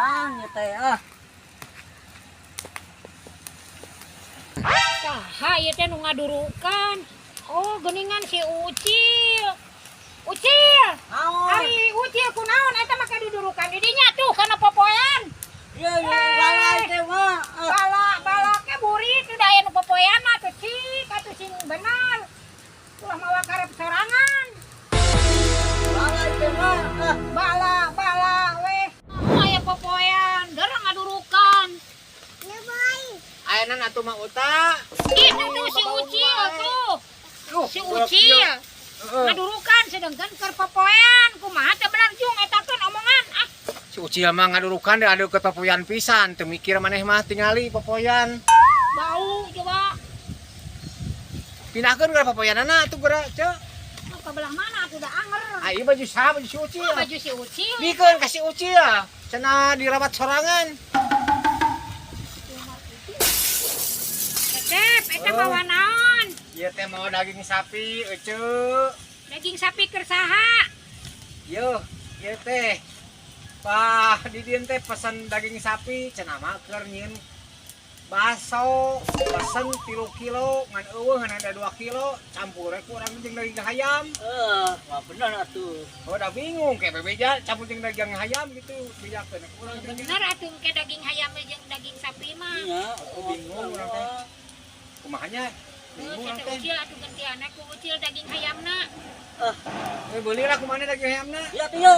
Hudang ieu teh ah. Saha ieu teh nu ngadurukan? Oh, geuningan si Ucil. Ucil. Naon? Ari Ucil kunaon eta make dudurukan di dinya tuh kana popoean. Ieu balai teh mah. Ah. Bala bala ke burit udah aya nu popoean mah tuh cik atuh sing bener. Ulah mawa karep sorangan. Balai teh mah. Ah. Bala bala weh. Oh, aya popoean, gerang ngadurukan. Ayeuna atuh mah uta. Itu tuh si Ucil tuh. Duh, Si Ucil. Heeh. Ngadurukan sedangkan keur popoean kumaha teh bener jung eta kan omongan ah. Si Ucil mah ngadurukan deh adu ke popoyan pisan, teu mikir maneh mah tingali popoyan. Bau coba. Pindahkeun geura popoyanana atuh geura, Ceu. Mau ke belah mana atuh da anger. Ah, ieu baju saha baju si Ucil? Oh, baju si Ucil. Bikeun ka si Ucil. Cenah dirawat sorangan. Cecep, eta Oh. mawa naon? Ieu teh mau daging sapi, Ece. Daging sapi keur saha? Yo, ieu teh. Pah, di dieu teh pesen daging sapi cenah mah keur nyieun baso, pesen 3 kilo, ngan eueuh ngan ada 2 kilo, campur we ku urang jeung daging hayam. Eh, mah bener atuh. Oh, udah bingung kayak bebeja campur jeung daging hayam gitu, bejakeun ku urang jeung Bener atuh ke daging hayam jeung daging sapi mah. Iya, Oh, bingung urang teh. Kumahanya? Heuh, Bingung urang teh teh. Ucil atuh gantian ku Ucil daging hayamna. Eh, beulilah kumana daging hayamna? Iya tuh ya.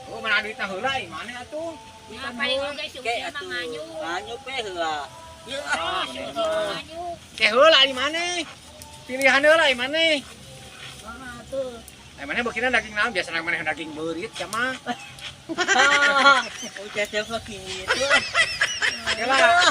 Oh, mana duitna heula ieu mana atuh? Ya paling oge si Ke Ucil mah atuh. nganyu. Nganyu pe heula. Ieu ah. Oh, si Ucil mah nganyu. Ke heula di mana? Pilihan heula di mana? Mana atuh? Eh, mana beukina daging naon? Biasana maneh daging beurit sama. Ah, oh, cecep mah kitu. Oke lah.